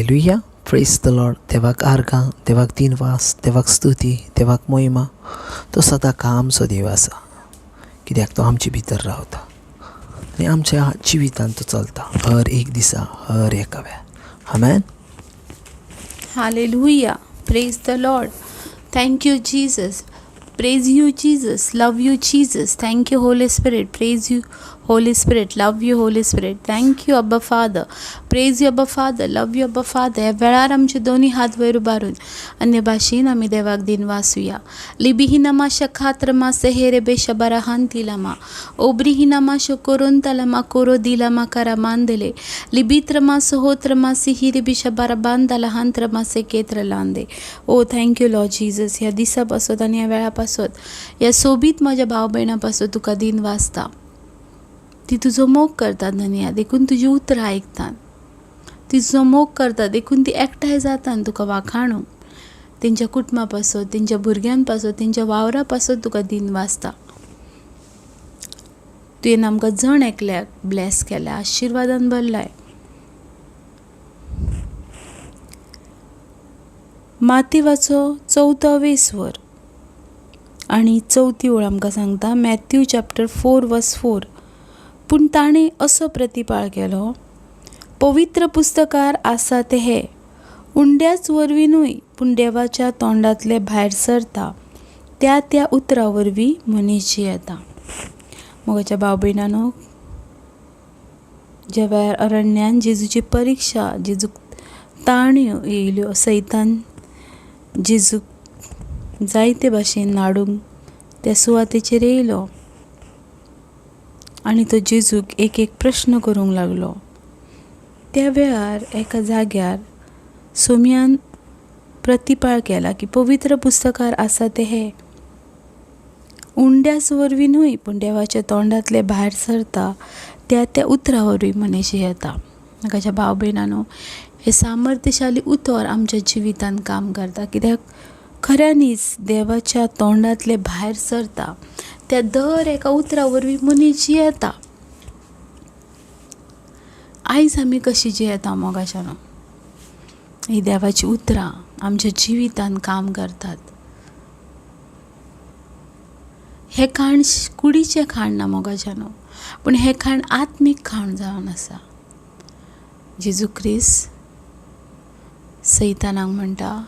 Hallelujah, praise the Lord. देवाक आर्गां, देवाक दिनवास, देवाक स्तुती, देवाक मोहिमा. तो सदां आमचो देव आसा, कित्याक तो आमचे भितर रावता आनी आमच्या जिवितांत तो चलता हर एक दिसा, हर एका वेळार. आमेन. Hallelujah. Praise the Lord. Thank you, Jesus. Praise you, Jesus. Love you, Jesus. Thank you, Holy Spirit. Praise you, Holy Spirit. Love you, Holy Spirit. Thank you, Abba Father. Praise you, Abba Father. Love you, Abba Father. ह्या वेळार आमचे दोनी हात वयर उबारून अन्य भाशेन आमी देवाक दिनवासूया. लिबिहिनमा शखात्रमा सेहेरे बेशबराहांतिलामा ओब्रिहिनमा शकोरोंतलमा कोरो दिलामा करामांदले लिबित्रमा सोहोत्रमा सिहिरे बिशबराबांदलहांत्रमा सेकेत्र लांदे. ओ thank you Lord Jesus. ह्या दिसा पासत आनी ह्या वेळा पासत, ह्या सोबीत म्हज्या भाव भयणां पासत तुका दिन वाचता. ती तुजो मोग करतात धनया, देखून तुजी उतरां आयकतात. तुजो मोग करता देखून ती एकठांय जाता आनी तुका वाखाणूंक. तेंच्या कुटुंबा पासत, तेंच्या भुरग्यां पासत, तेंच्या वावरा पासत तुका दिन वाचता. तुवें आमकां जण एकल्याक ब्लॅस केल्या, आशिर्वादान भरलाय. मातेवाचो चवथो वेसवर आनी चवथी ओळ आमकां सांगता, मॅथ्यू चॅप्टर 4 वर्स 4. पूण ताणें असो प्रतिपाळ केलो, पवित्र पुस्तकार आसा ते हे उंड्याच वरवीं न्हय, पूण देवाच्या तोंडांतले भायर सरता त्या त्या उतरा वरवीं मनीस जियेता. मोगाच्या भाव भयणांनो, ज्या वेळार अरण्यान जेजूची परिक्षा, जेजूक ताण्यो येयल्यो, सैतान जेजूक जायते भाशेन नाडूंक त्या सुवातेचेर येयलो आनी तो जेजूक एक एक प्रश्न करूंक लागलो. त्या वेळार एका जाग्यार सोम्यान प्रतिपाळ केला की पवित्र पुस्तकार आसा ते हे उंड्याच वरवीं न्हय, पूण देवाच्या तोंडांतले भायर सरता त्या त्या उतरा वरवीं मनीस येता. म्हाज्या भाव भयणांनो, हें सामर्थ्यशाली उतर आमच्या जिवितांत काम करता, कित्याक खऱ्यांनीच देवाच्या तोंडांतले भायर सरता त्या दर एका उतरा वरवीं मनीस जियेता. आयज आमी कशी जियेता मोगाच्यानो, ही देवाची उतरां आमच्या जिवितांत काम करतात. हें खाण कुडीचें खाण ना मोगाच्यानो, पूण हें खाण आत्मीक खाण जावन आसा. जेजू क्रिस्त सैतानाक म्हणटा,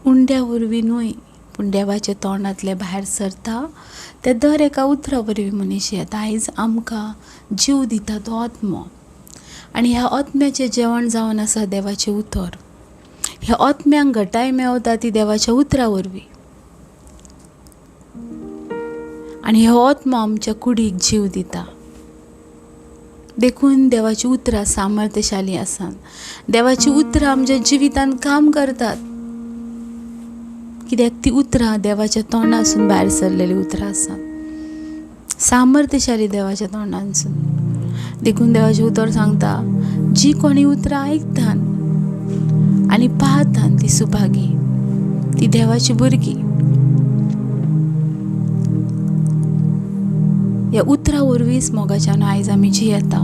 उंड्या वरवीं न्हय, पूण देवाच्या तोंडांतले भायर सरता त्या दर एका उतरा वरवीं मनीस येता. आयज आमकां जीव दिता तो आत्मो, आनी ह्या आत्म्याचें जेवण जावन आसा देवाचें उतर. ह्या आत्म्यांक घटाय मेवता ती देवाच्या उतरा वरवीं, आनी हो आत्मो आमच्या कुडीक जीव दिता. देखून देवाची उतरां सामर्थ्यशाली आसात. देवाची उतरां आमच्या जिवितांत काम करतात, कित्याक ती उतरां देवाच्या तोंडासून भायर सरलेली उतरां आसात, सामर्थ्यशाली देवाच्या तोंडासून. देखून देवाचें उतर सांगता, जी कोणी उतरां आयकतात आनी पाहतात ती सुभागी, ती देवाची भुरगीं. ह्या उतरा वरवींच मोगाच्यान आयज आमी जियेता,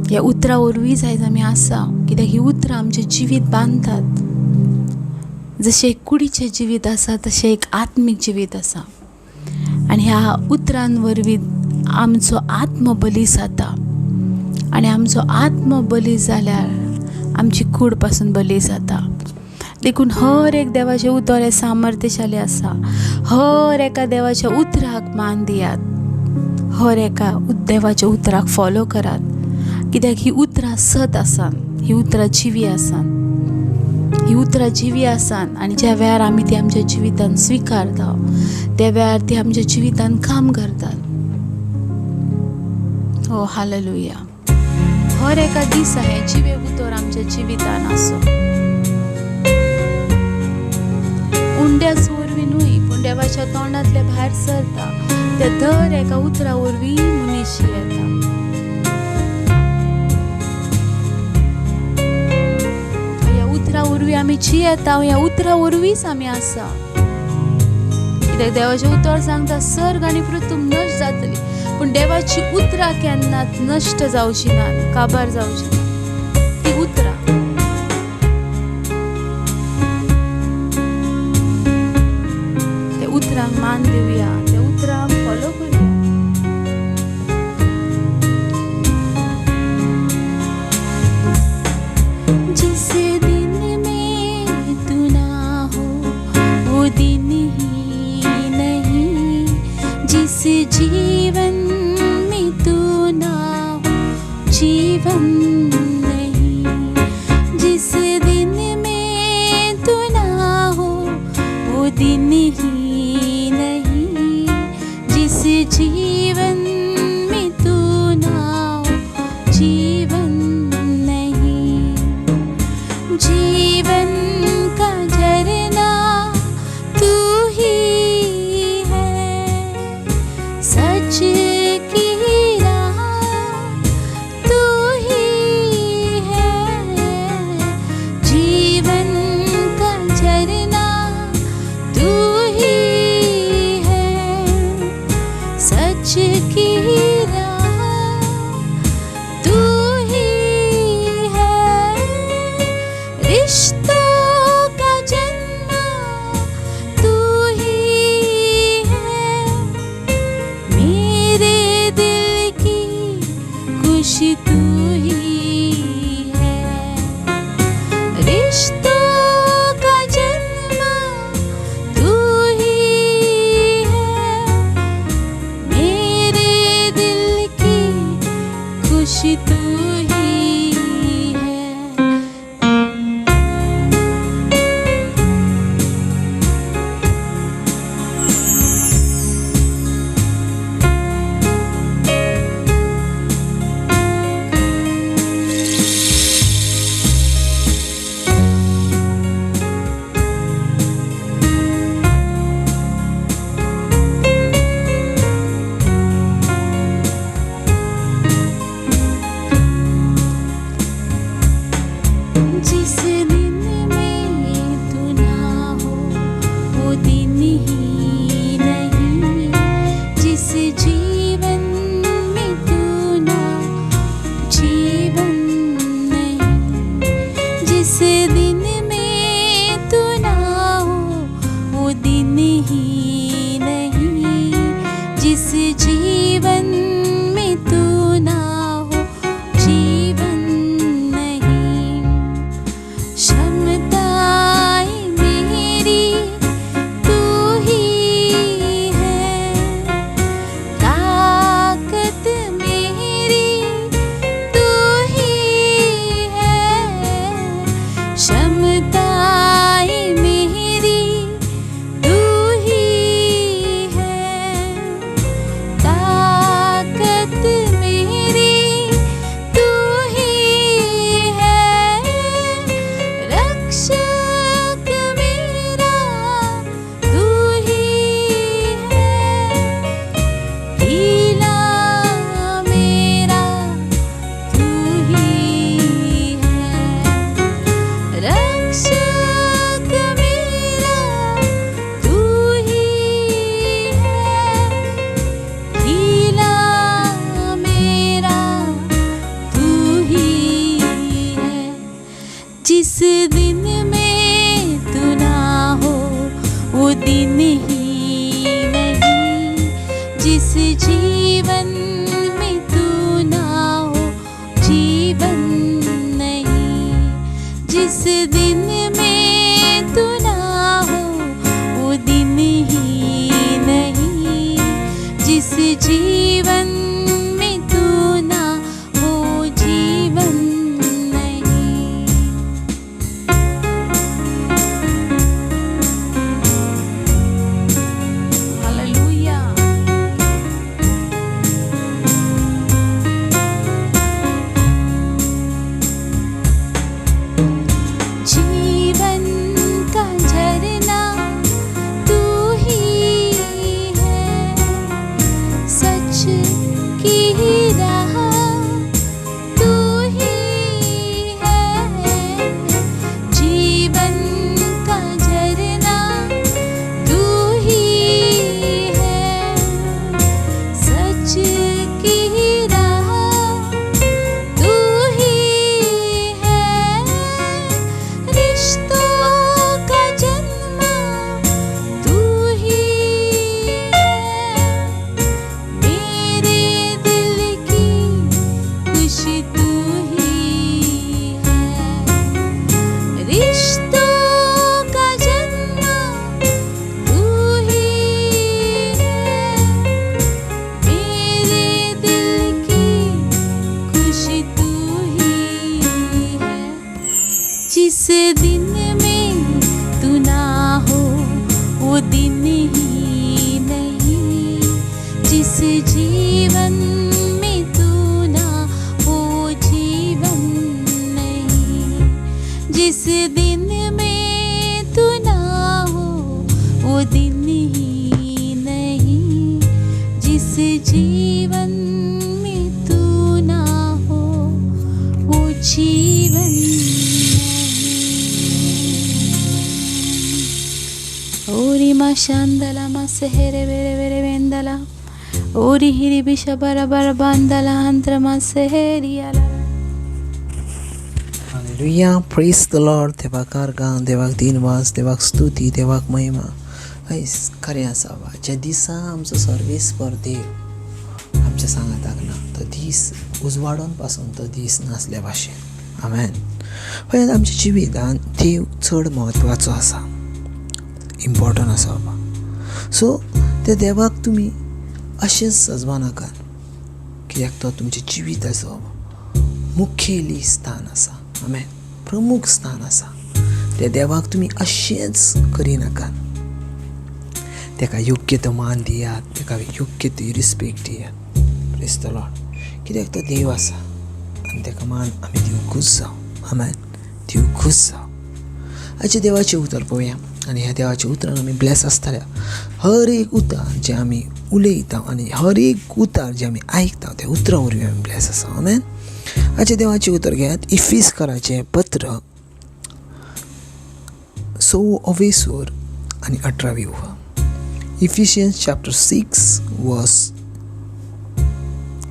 ह्या उतरा वरवींच आयज आमी आसा, कित्याक ही उतरां आमचें जिवीत बांदतात. जशें एक कुडीचें जिवीत आसा तशें एक आत्मीक जिवीत आसा, आनी ह्या उतरां वरवीं आमचो आत्मो बली जाता, आनी आमचो आत्मो बली जाल्यार आमची कूड पासून बली जाता. देखून हर एक देवाचें उतर हें सामर्थ्यशाली आसा. हर एका देवाच्या उतराक मान दियात, हर एका देवाच्या उतराक फॉलो करात, कित्याक ही उतरां सत आसात, ही उतरां जिवी आसात, ही उतरां जिवी आसात. आनी ज्या वेळार आमी ती आमच्या जिवितांत स्विकारता त्या वेळार ती आमच्या जिवितांत काम करतात. हो हालेलुया. हर एका दिसा हें जिवे उतर आमच्या जिवितांत आसूं. उंड्याच वरवीं न्हय, पूण देवाच्या तोंडांतले भायर सरता त्या दर एका उतरा वरवीं मनीस जियेता. ह्या उतरा वरवीं आमी जियेता, ह्या उतरा वरवींच आमी आसा, कित्याक देवाचें उतर सांगता, सर्ग आनी पृथ्वी नश्ट जातली, पूण देवाची उतरां केन्नाच नश्ट जावची ना, काबार जावची ना. ती उतरां त्या उतरांक मान दिवया, त्या उतरांक फॉलो करुया. जिस दिन में तू ना हो वो दिन ही नहीं, जिस जीवन में तू ना हो जीवन नहीं, जिस दिन में तू ना हो वो दिन ही नहीं, जिस जीवन में तू ना हो जीवन नहीं. जीवन का झरना तू ही है, सच की राह तू ही है. जीवन का झरना तू ही है, सच की राह तू ही है. रिश्तों का जन्म तू ही है, मेरे दिल की खुशी तू ही है. रिश्तों का जन्म तू ही है, मेरे दिल की खुशी तू ही है. जिस दिन में तू ना हो वो दिन ही नहीं, जिस जीवन में तू ना जीवन नहीं, जिस दिन में तू ना हो वो दिन ही नहीं, जिस जीवन में तू ना हो जीवन नहीं. क्षमताएं मेरी तू ही है, ताकत मेरी तू ही है. क्षमताएं मेरी तू ही है, ताकत मेरी तू ही है. रक्षक मेरा तू ही है, किला मेरा तू ही है. रक्षक मेरा तू ही है, किला मेरा तू ही है. जिस दिन में तू ना हो वो दिन ही नहीं, जिस जीवन में तू ना हो जीवन नहीं, जिस दिन में तू ना हो वो दिन ही नहीं, जिस जीवन में तू ना हो जीवन नहीं. हालेलुया. जीवन खुशी तू ही है। रिश्तों का जन्म तू ही है, मेरे दिल की खुशी तू ही है। जिस दिन में तू ना हो वो दिन ही नहीं, जिस जीवन में तू ना हो जीवन नहीं, जिस दिन में तू ना हो वो दिन ही नहीं, जिस जीवन में तू ना हो वो जीवन नहीं। ओरी मा शांदला मा सेहरे वेरे वेरे वेंदला ओरी हिरी बिशा बरा बरा बांदला हंत्र मा सेहरी आला। हालेलुया, प्रेज the Lord. देवाक आर्गां, देवाक दिनवास, देवाक स्तुती, देवाक महिमा। हयस खरें आसा बाबा, ज्या दिसा आमचो सर्वेस्पर देव आमच्या सांगाताक ना तो दीस उजवाडोन पासून तो दीस नासल्या भाशेन। आमेन। पळयात आमच्या जिवितान देव चड म्हत्वाचो आसा, इम्पॉर्टंट आसा बाबा। सो त्या देवाक तुमी अशेंच सजवा नाकात, कित्याक तो तुमच्या जिविताचो मुखेली स्थान आसा। आमेन, प्रमुख स्थान आसा। त्या देवाक तुमी अशेंच करिनाकात, तेका योग्य तो मान दियात, तेका योग्य ती रिस्पेक्ट दियात। प्रेज the Lord, कित्याक तो देव आसा आनी तेका मान आमी दिवंकूच जावं। आमेन, दिवंकूच जावं। आयचें देवाचें उतर पळोवया आनी ह्या देवाच्या उतरान आमी ब्लेस आसतले। हर एक उतर जें आमी उलयता आनी हर एक उतर जें आमी आयकता त्या उतरां वरवीं आमी ब्लेस आसा। आमेन। आयचें देवाचें उतर घेयात, इफिसकराचें पत्र 6 आनी 18 ओळ। Ephesians chapter 6 verse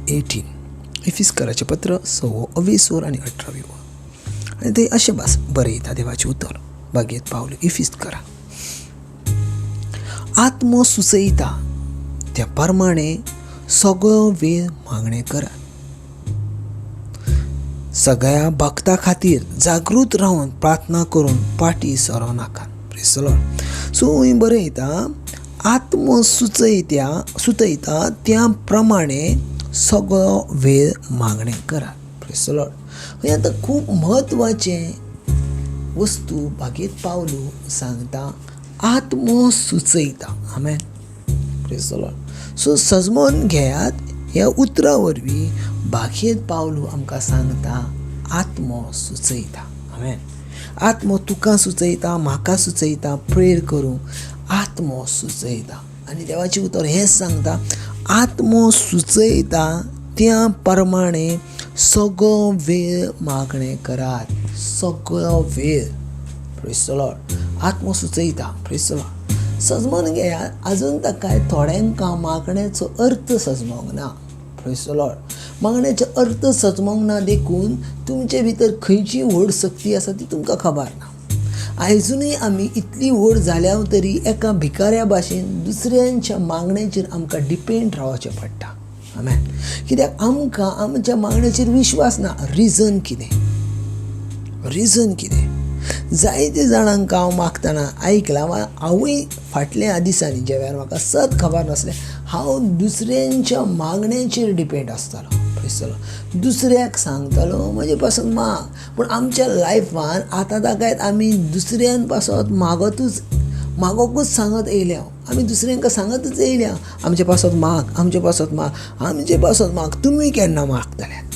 18। इफिसकराचें पत्र 6 आनी 18 ओळ। आनी थंय अशें बरयता देवाचें उतर, बागेत पावलो इफिसकरा, आत्मो सुचयता त्या प्रमाणे सगळो वेळ मागणें करात, सगळ्या भक्ता खातीर जागृत रावन प्रार्थना करून पाटी सरो नाका। Praise the Lord. सो हूंय बरयता, आत्मो सुचयता त्या प्रमाणे सगळो वेळ मागणें करात। Praise the Lord. हूंय आतां खूब म्हत्वाचें वस्तू बागेत पावलू सांगता, आत्मो सुचयता। आमेन, प्रेज the Lord. सो सजमोन घेयात, ह्या उतरां वरवीं बागेत पावलू आमकां सांगता आत्मो सुचयता। आमेन। आत्मो तुका सुचयता, म्हाका सुचयता प्रेयर करूंक, आत्मो सुचयता। आनी देवाचें उतर हेंच सांगता, आत्मो सुचयता त्या प्रमाणे सगळो वेळ मागणें करात, सगळो वेळ। Praise the Lord. आत्मो सुचयता। Praise the Lord. सजमोन घेयात, आजून ताका थोड्यांकां मागण्याचो अर्थ सजमोंक ना। Praise the Lord. मागण्याचो अर्थ सजमोंक ना देखून तुमचे भितर खंयची व्हड शक्ती आसा ती तुमकां खबर ना। आयजूनय आमी इतली व्हड जाल्या तरी एका भिकाऱ्या भाशेन दुसऱ्यांच्या मागण्याचेर आमकां डिपेंड रावचें पडटा। आमेन। कित्याक आमकां आमच्या मागण्याचेर विश्वास ना। रिजन कितें, रिजन कितें? जायते जाणांक हांव मागतना आयकलां, हांवूय फाटल्या दिसांनी ज्या वेळार म्हाका सत खबर नासलें, हांव दुसऱ्यांच्या मागण्याचेर डिपेंड आसतालो। दुसऱ्याक सांगतालो म्हजे पासून माग, पूण आमच्या लायफान आतां ताका आमी दुसऱ्यान पासत मागोकूच सांगत येयल्या, आमी दुसऱ्यांक सांगतच येयल्या आमचे पासत माग, आमचे पासत माग, आमचे पासत माग. तुमी केन्ना मागतले?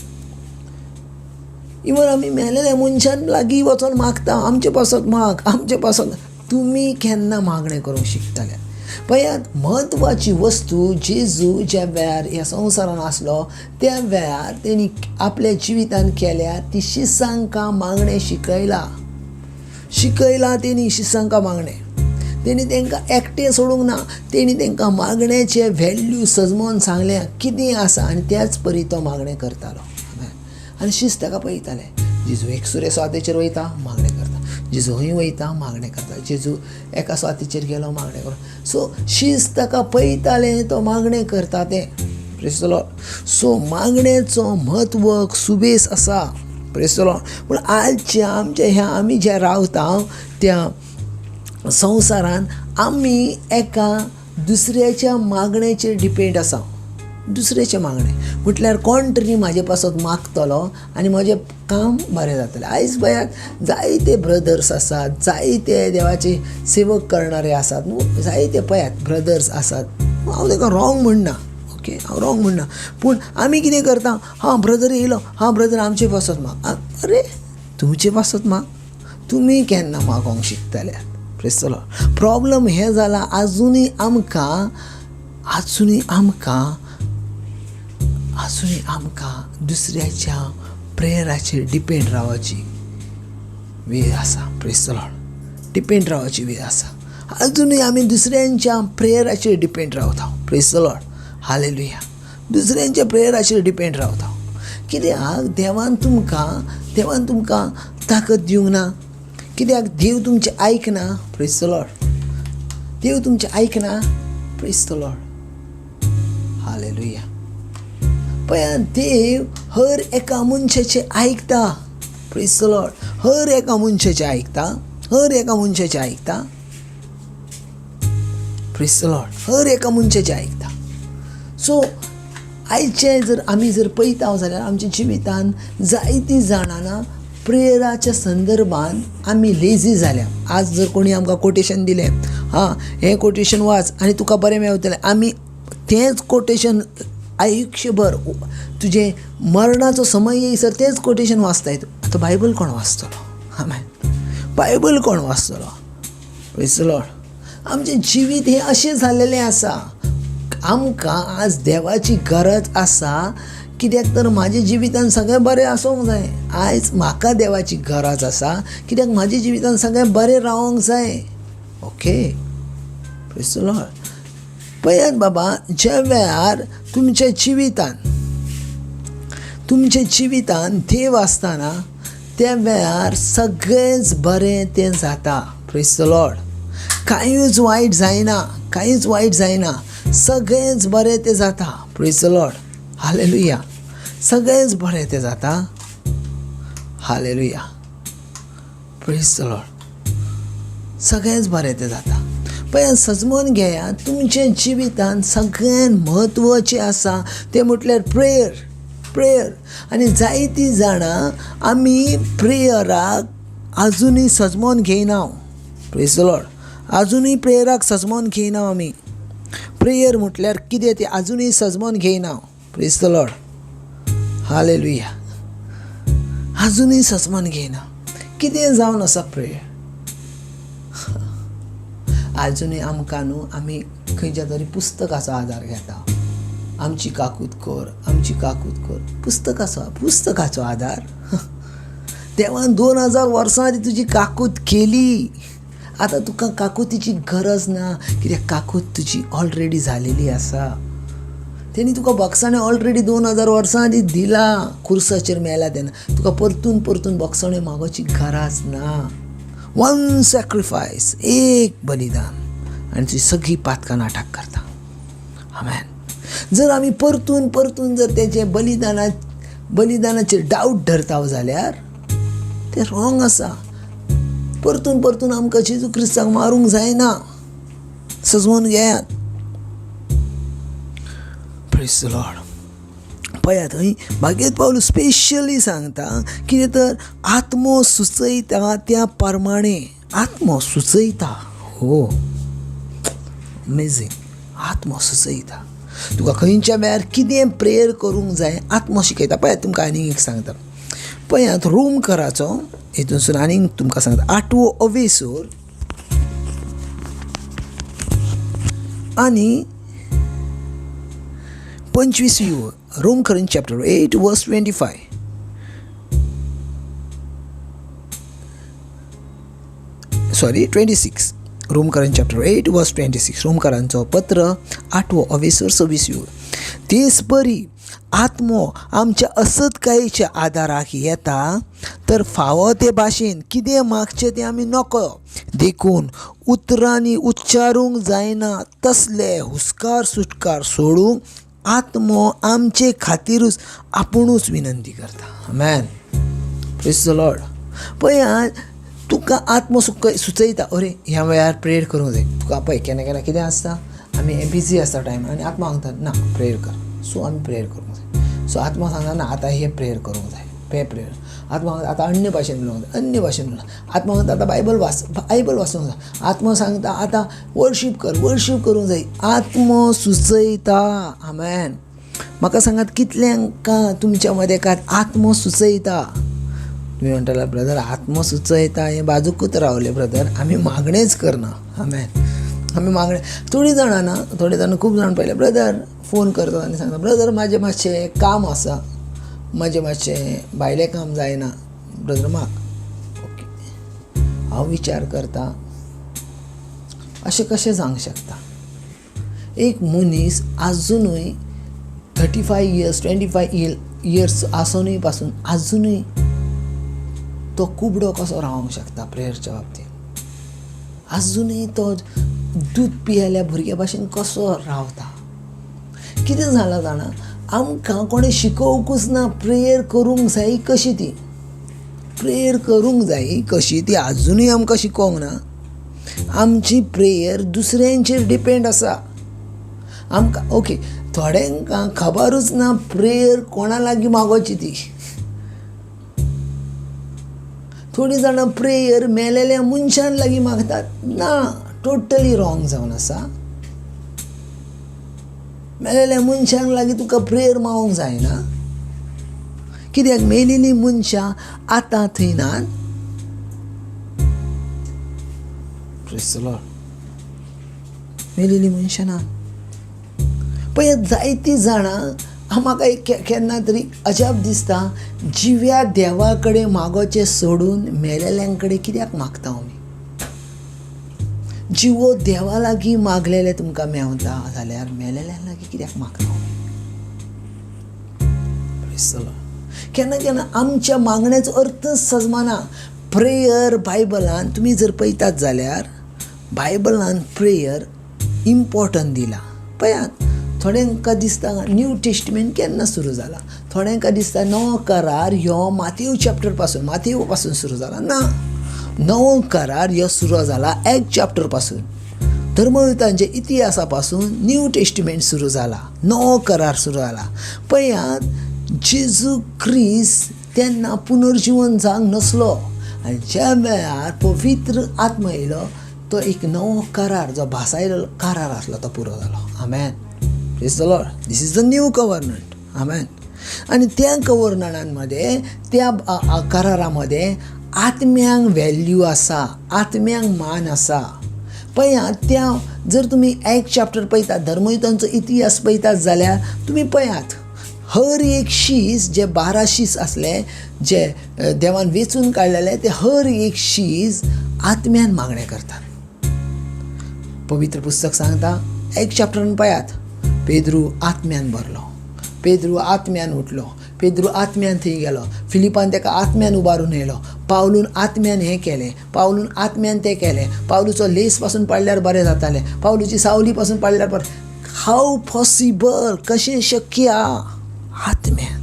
इवन आमी मेलेल्या मनशान लागीं वचोन मागता आमचे पासत माग, आमचे पासत. तुमी केन्ना मागणें करूंक शिकतले? पळयात, म्हत्वाची वस्तू जेजू ज्या वेळार ह्या संवसारान आसलो त्या वेळार तेणी आपल्या जिवितान केल्या ती शिसांकां मागणें शिकयलां, शिकयलां तेणी शिसांकां मागणें. तेणी तांकां एकटें सोडूंक ना, तेणी तांकां मागण्याचे व्हॅल्यू सजमोन सांगल्या कितें आसा, आनी त्याच परी तो मागणें करतालो. आनी शिस्त ताका पळयताले, जेजू एकसुरे स्वातेचेर वयता मागणें करता, जेजू हूंय वयता मागणें करता, जेजू एका स्वातीचेर गेलो मागणें करता. सो शिस्त ताका पळयताले तो मागणें करता तें. Praise the Lord. So मागण्याचो म्हत्व सुबेस आसा. Praise the Lord. पूण आजच्या आमच्या ह्या आमी ज्या रावता त्या संवसारान आमी एका दुसऱ्याच्या मागण्याचेर डिपेंड आसा. दुसऱ्याचें मागणें म्हटल्यार कोण तरी म्हाजे पासत मागतलो आनी म्हजें काम बरें जातलें. आयज पळयात जायते ब्रदर्स आसात, जायते देवाचे सेवक करणारे आसात न्हू, जायते पळयात ब्रदर्स आसात. हांव ताका रॉंग म्हणना, ओके, हांव रॉंग म्हणना, पूण आमी कितें करता, हां ब्रदर येयलो, हां ब्रदर आमचे पासत माग. अरे तुमचे पासत माग, तुमी केन्ना मागोंक शिकतले? Praise the Lord. Problem हें जाला, आजुनूय आमकां आजुनूय आमकां आजुनूय आमकां दुसऱ्याच्या प्रेयराचेर डिपेंड रावपाची वेळ आसा. Praise the Lord. Depend रावपाची वेळ आसा. आजुनूय आमी दुसऱ्यांच्या प्रेयराचेर डिपेंड रावता. Praise the Lord. Hallelujah. दुसऱ्यांच्या प्रेयराचेर डिपेंड रावता. कित्याक देवान तुमकां ताकद दिवंक ना, कित्याक देव तुमचें आयकना. Praise the Lord. देव तुमचें आयकना. Praise the Lord. Hallelujah. पळया देव हर एका मनशाचें आयकता. Praise the Lord. हर एका मनशाचें आयकता, हर एका मनशाचें आयकता. Praise the Lord. हर एका मनशाचें आयकता. सो आयचें जर आमी जर पळयता जाल्यार आमच्या जिवितान जायतीं जाणां प्रेयराच्या संदर्भान आमी लेजी जाल्या. आज जर कोणी आमकां कोटेशन दिलें, हां हें कोटेशन वाच आनी तुका बरें मेळटलें, आमी तेंच कोटेशन आयुष्यभर तुजें मरणाचो समय येयसर तेंच कोटेशन वाचताय. आतां बायबल कोण वाचतलो? आमेन. बायबल कोण वाचतलो? Praise the Lord. आमचें जिवीत हें अशें जाल्लेलें आसा. आमकां आज देवाची गरज आसा, कित्याक तर म्हाज्या जिवितान सगळें बरें आसूंक जाय. आयज म्हाका देवाची गरज आसा, कित्याक म्हाज्या जिवितान सगळें बरें रावंक जाय. Okay. Praise the Lord. पळयात बाबा, ज्या वेळार तुमच्या जिवितान देव आसतना त्या वेळार सगळेंच बरें तें जाता. Praise the Lord. कांयूच वायट जायना, कांयच वायट जायना, सगळेंच बरें तें जाता. Praise the Lord. Hallelujah. सगळेंच बरें तें जाता. हालेलुया. Praise the Lord. सगळेंच बरें तें जाता. पळय सजमोन घेया, तुमच्या जिवितान सगळ्यान म्हत्वाचें आसा तें म्हटल्यार प्रेयर. प्रेयर. आनी जायतीं जाणां आमी प्रेयराक आजुनूय सजमोन घेयना. Praise the Lord. आजुनूय प्रेयराक सजमोन घेयना आमी. प्रेयर म्हटल्यार कितें तें आजुनूय सजमोन घेयना. Praise the Lord. Hallelujah. आजुनूय सजमोन घेयना. कितें जावन आसा प्रेयर? आजुनूय आमकां न्हू आमी खंयच्या तरी पुस्तकाचो आदार घेता. आमची काकूत कर, आमची काकूत कर, पुस्तकाचो आदार. देवान 2000 वर्सां आदी तुजी काकूत केली. आतां तुका काकुतीची गरज ना, कित्याक काकूत तुजी ऑलरेडी जालेली आसा. तेणी तुका बॉक्साणें ऑलरेडी 2000 वर्सां आदी दिला. खुर्साचेर मेला तेन्ना तुका परतून परतून बॉक्साणें मागोवची गरज ना. वन सॅक्रिफायस, एक बलिदान, आनी तुजी सगळीं पातकां नाटक करता. आमेन. जर आमी परतून परतून जर तेजे बलिदानाचेर डावट धरता जाल्यार तें रॉंग आसा. परतून परतून आमकां जेजू क्रिस्ताक मारूंक जायना. सजवून घेयात. Praise the Lord. पळयात थंय भागेत पावल स्पेशली सांगता कितें तर आत्मो सुचयता त्या प्रमाणे. आत्मो सुचयता. हो, अमेझींग. आत्मो सुचयता तुका खंयच्या वेळार कितें प्रेयर करूंक जाय आत्मो शिकयता. पळयात तुमकां आनीक एक सांगता. पळयात रोमकराचो हितूनसून आनीक तुमकां सांगता 8वो अवेसूर आनी 25वी ओळ. रोमकरां चॅप्टर 8 वर्स 25. सॉरी 26. रोमकरां चॅप्टर 8 वर्स 26. रोमकरांचो पत्र 8वो अवेसूर 26वी ओळ. तेच परी आत्मो आमच्या असतकायेच्या आदाराक येता तर फावो ते भाशेन कितें मागचें तें आमी नकळो, देखून उतरांनी उच्चारूंक जायना तसले हुस्कार सुटकार सोडूंक आत्मो आमचे खातीरूच आपुणूच विनंती करता. आमेन. Praise the Lord. पळय तुका आत्मो सुचयता, अरे ह्या वेळार प्रेयर करूंक जाय तुका. पळय केन्ना केन्ना कितें आसता, आमी बिजी आसता टायम आनी आत्मा सांगता ना प्रेयर कर. सो आमी प्रेयर करूंक जाय. सो आत्मा सांगता ना आतां हें प्रेयर करूंक जाय, हें प्रेयर. आत्मा सांगता आतां अन्य भाशेन उलोवंक जाय, अन्य भाशेन उलोवंक. आत्मा सांगता आतां बायबल वाच, बायबल वाचूंक जाय. आत्मा सांगता आतां वर्शीप कर, वर्शीप करूंक जाय. आत्मो सुचयता. आमेन. म्हाका सांगात कितल्यांक तुमच्या मदें कांय आत्मो सुचयता? तुमी म्हणटले ब्रदर आत्मो सुचयता हें बाजूकूच रावलें ब्रदर, आमी मागणेच करना. आमेन. आमी मागणें थोडीं जाणां ना, थोडे जाणां खूब जाण पळयले ब्रदर फोन करतात आनी सांगता ब्रदर म्हाजें मातशें काम आसा, म्हाजें मातशें भायलें काम जायना ब्रदर माग. ओके, हांव विचार करता अशें कशें जावंक शकता? एक मनीस आजुनूय 35 years 25 years आसुनूय पासून आजुनूय तो कुबडो कसो रावंक शकता प्रेयरच्या बाबतींत? आजुनूय तो दूद पियेल्या भुरग्या भाशेन कसो रावता? कितें जालां जाणा, आमकां कोणें शिकोवंकूच ना प्रेयर करूंक जाय कशी ती, प्रेयर करूंक जाय कशी ती आजुनूय आमकां शिकोवंक ना. आमची प्रेयर दुसऱ्यांचेर डिपेंड आसा आमकां. ओके, थोड्यांक खबरूच ना प्रेयर कोणा लागीं मागोवची ती. थोडीं जाणां प्रेयर मेलेल्या मनशान लागीं मागतात. ना, टोटली रॉंग जावन आसा. मेलेल्या मनशांक लागीं तुका प्रेयर मागोवंक जायना, कित्याक मेलेलीं मनशां आतां थंय नात. मेलेलीं मनशां नात. पळय जायतीं जाणां म्हाका एक केन्ना तरी अजाप दिसता, जिव्या देवा कडेन मागोवचें सोडून मेलेल्यां कडेन कित्याक मागता आमी? जिवो देवा लागीं मागलेलें तुमकां मेवता जाल्यार मेलेल्यां लागीं कित्याक मागता आमी? केन्ना केन्ना आमच्या मागण्याचो अर्थच सजमाना. प्रेयर बायबलान तुमी जर पळयतात जाल्यार बायबलान प्रेयर इम्पॉर्टंट दिला. पळयात थोड्यांकां दिसता न्यू टेस्टमेंट केन्ना सुरू जाला, थोड्यांकां दिसता नवो करार ह्यो मातेव चॅप्टर पासून, मातेव पासून सुरू जाला. ना, नवो करार ह्यो सुरू जाला एक चॅप्टर पासून, धर्मयुतांच्या इतिहासा पासून न्यू टेस्टमेंट सुरू जाला, नवो करार सुरू जाला. पळयात जेजू क्रिस्त तेन्ना पुनर्जिवन जावंक नासलो आनी ज्या वेळार पवित्र आत्मा येयलो तो एक नवो करार जो भासायलो करार आसलो तो पुरो जालो. आमेन. Praise the Lord. This is the new covenant. Amen. आनी त्या कवर्नणांमध्ये त्या करारामध्ये आत्म्यांक व्हॅल्यू आसा, आत्म्यांक मान आसा. पळयात त्या जर तुमी एक चॅप्टर पळयतात, धर्मयुतांचो इतिहास पळयतात जाल्यार तुमी पळयात हर एक शीस जे 12 शीस आसले जे देवान वेंचून काडलेले ते हर एक शीस आत्म्यान मागणें करतात. पवित्र पुस्तक सांगता एक चॅप्टरान पळयात, पेद्रू आत्म्यान भरलो, पेद्रू आत्म्यान उठलो, पेद्रू आत्म्यान थंय गेलो, फिलिपान ताका आत्म्यान उबारून येयलो, पावलून आत्म्यान हें केलें, पावलून आत्म्यान तें केलें, पावलूचो लेस पासून पडल्यार बरें जातालें, पावलूची सावली पासून पडल्यार बरें. हाव पॉसिबल? कशें शक्य? आत्म्यान,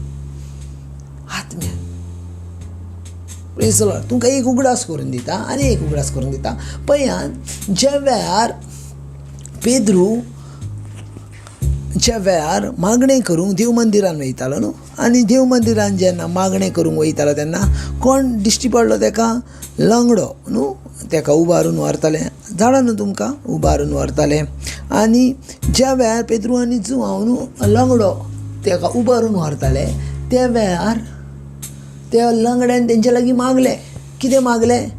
आत्म्यान. Praise the Lord. तुमकां एक उगडास करून दिता आनी एक उगडास करून दिता. पळयात ज्या वेळार पेद्रू ज्या वेळार मागणें करूंक देव मंदिरान वयतालो न्हू, आनी देव मंदिरान जेन्ना मागणें करूंक वयतालो तेन्ना कोण दिश्टी पडलो तेका? लंगडो न्हू, तेका उबारून व्हरताले. जाणा न्हू तुमकां, उबारून व्हरताले. आनी ज्या वेळार पेद्रू आनी जुआंव न्हू लंगडो तेका उबारून व्हरताले त्या वेळार त्या लंगड्यान तेंच्या लागीं मागलें. कितें मागलें?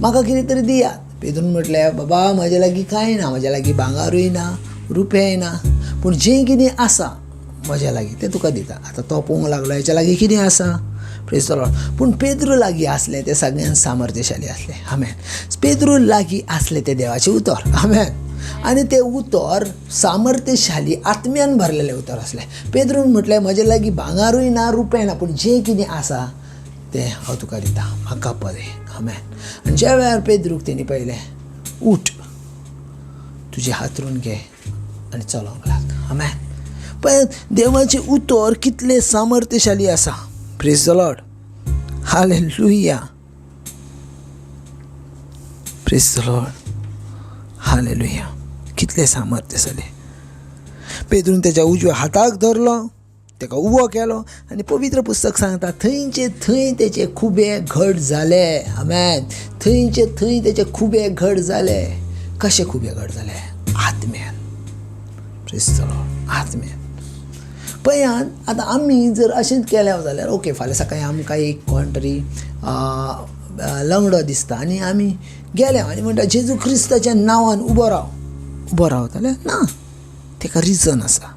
म्हाका कितें तरी दियात. पेद्रून म्हटलें बाबा म्हज्या लागीं कांय ना, म्हज्या लागीं भांगारूय ना, रुपयाय ना, पूण जें कितें आसा म्हज्या लागीं तें तुका दिता. आतां तो पळोवंक लागलो हेच्या लागीं कितें आसा. Praise the Lord. पूण पेद्रू लागीं आसलें तें सगळ्यांत सामर्थ्यशाली आसलें. आमेन. पेद्रू लागीं आसलें तें देवाचें उतर. आमेन. आनी तें उतर सामर्थ्यशाली आत्म्यान भरलेलें उतर आसलें. पेद्रून म्हटलें म्हज्या लागीं भांगारूय ना, रुपयाय ना, पूण जें कितें आसा तें हांव तुका दिता, म्हाका पळय. आमेन. आनी ज्या वेळार पेद्रूक तेणी पळयलें, उठ, तुजें हातरून घे आनी चलोवंक लाग. आमेन. पळय देवाचें उतर कितलें सामर्थ्यशाली आसा. Praise the Lord, hallelujah. Praise the Lord, hallelujah. कितलें सामर्थ्यशाली. पेद्रून तेच्या उजव्या हाताक धरलो, ताका उबो केलो आनी पवित्र पुस्तक सांगता थंयचे थंय तेचे खुबे घट जाले. आमेन. थंयचे थंय तेचे खुबे घट जाले. कशे खुबे घट जाले? आत्म्यान. प्रेज the Lord, आत्म्यान. पळयात आतां आमी जर अशेंच केलें जाल्यार ओके, फाल्यां सकाळीं आमकां एक कोण तरी लंगडो दिसता आनी आमी गेले आनी म्हणटा जेजू क्रिस्ताच्या नांवान उबो राव, उबो रावतले ना, ताका रिजन आसा.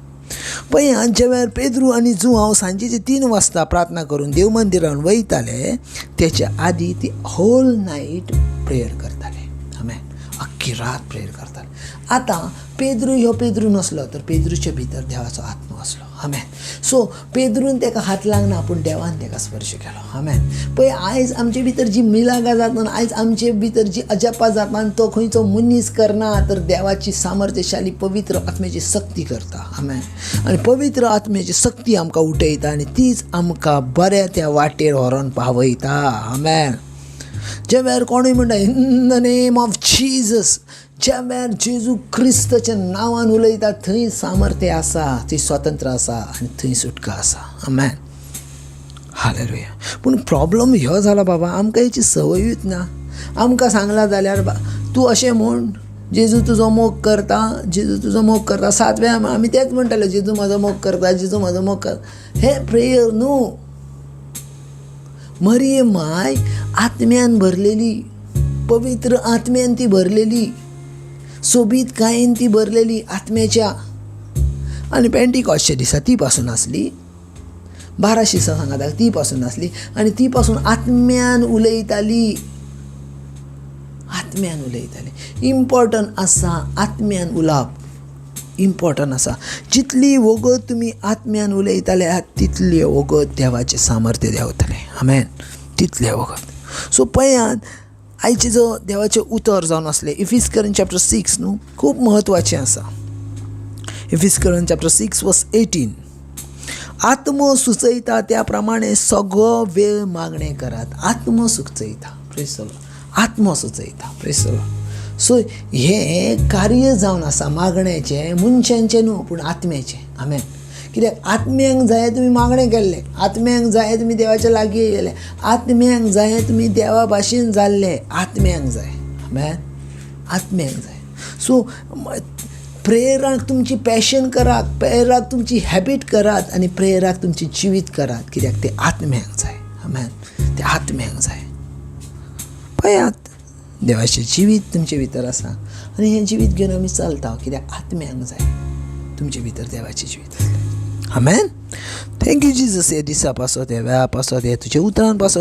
पळयात ज्या वेळार पेद्रू आनी जुआंव सांजेचे 3 वाजता प्रार्थना करून देव मंदिरान वयताले, तेच्या आदी ती होल नायट प्रेयर करताले. आमेन. अख्खी रात प्रेयर करताले. आतां पेद्रू ह्यो पेद्रू नासलो, तर पेद्रूचे भितर देवाचो आत्मो आसलो. आमेन. सो पेद्रून ताका हात लागना, पूण देवान ताका स्पर्श केलो. आमेन. पळय आयज आमचे भितर जी मिलागां जाता, आयज आमचे भितर जी अजापां जाता, तो खंयचो मनीस करना, तर देवाची सामर्थ्यशाली पवित्र आत्म्याची सक्ती करता. आमेन. आनी पवित्र आत्म्याची सक्ती आमकां उठयता आनी तीच आमकां बऱ्या त्या वाटेर व्हरोन पावयता. आमेन. ज्या वेळार कोणूय म्हणटा in the name of Jesus, ज्या वेळार जेजू क्रिस्ताच्या नांवान उलयता, थंय सामर्थ्य आसा, थंय स्वातंत्र्य आसा आनी थंय सुटका आसा. आमेन, हालेलुया. पूण प्रॉब्लम ह्यो जाला बाबा, आमकां हेची संवयूच ना. आमकां सांगलां जाल्यार तूं अशें म्हूण जेजू तुजो मोग करता, जेजू तुजो मोग करता, 7 वेळा आमी तेंच म्हणटाले, जेजू म्हाजो मोग करता, जेजू म्हाजो मोग करता. हें प्रेयर न्हू. मरिये माय आत्म्यान भरलेली, पवित्र आत्म्यान ती भरलेली, सोबीतकायेन ती भरलेली आत्म्याच्या. आनी पेंटिकॉस्टच्या दिसा ती पासून आसली, 12 शिसां सांगाता ती पासून आसली आनी ती पासून आत्म्यान उलयताली, आत्म्यान उलयताली. इम्पॉर्टंट आसा आत्म्यान उलोवप, इम्पॉर्टंट आसा. जितली वगत तुमी आत्म्यान उलयताले तितली वगत देवाचें सामर्थ्य देंवतलें. आमेन. तितले वगत. सो पळयात आयचें जो देवाचें उतर जावन आसलें इफिस्करन चॅप्टर 6 न्हू, खूब म्हत्वाचें आसा. इफिस्करन चॅप्टर 6 वर्स 18, आत्मो सुचयता त्या प्रमाणे सगळो वेळ मागणें करात. आत्मो सुचयता, प्रेज the Lord, आत्मो सुचयता, प्रेज the Lord. सो हें कार्य जावन आसा मागण्याचें, मनशांचें न्हू पूण आत्म्याचें. आमेन. कित्याक आत्म्यांक जाय तुमी मागणें केल्लें, आत्म्यांक जाय तुमी देवाच्या लागीं गेले, आत्म्यांक जाय तुमी देवा भाशेन जाल्ले, आत्म्यांक जाय. आमेन. आत्म्यांक जाय. सो प्रेयराक तुमची पॅशन करात, प्रेयराक तुमची हॅबीट करात आनी प्रेयराक तुमची जिवीत करात, कित्याक ते आत्म्यांक जाय. आमेन. ते आत्म्यांक जाय. पळयात देवाचें जिवीत तुमचे भितर आसा आनी हें जिवीत घेवन आमी चलता, कित्याक आत्म्यांक जाय तुमचे भितर देवाचें जिवीत आसलें. आमेन. Thank you Jesus. हे दिसा पासत, ह्या वेळा पासत, हे तुज्या उतरान पासत.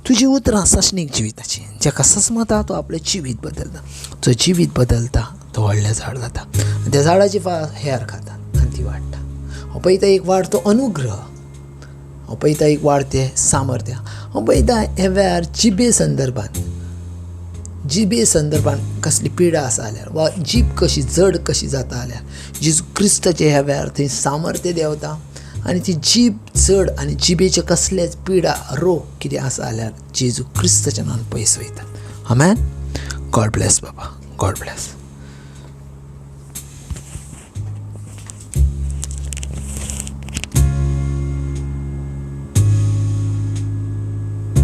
तुजी उतरां सशणीक जिविताची, जाका सस्मता तो आपलें जिवीत बदलता, जो जिवीत बदलता तो व्हडलें झाड जाता आनी त्या झाडाची फळां हेर खातात आनी ती वाडटा. हांव पळयता एक वाडतो अनुग्रह, हांव पळयता एक वाडतें सामर्थ्य, हांव पळयता ह्या वेळार जिबे संदर्भान, जिबे संदर्भान कसली पिडा आसा जाल्यार वा जीब कशी जड कशी जाता जाल्यार जेजू क्रिस्ताचे ह्या वेळार थंय सामर्थ्य देंवता आनी ती जीब जड आनी जिबेचे कसलेच पिडा रोग कितें आसा जाल्यार जेजू क्रिस्ताच्या नांवान पयस वयतात. आमेन. गॉड ब्लेस बाबा, गॉड ब्लेस.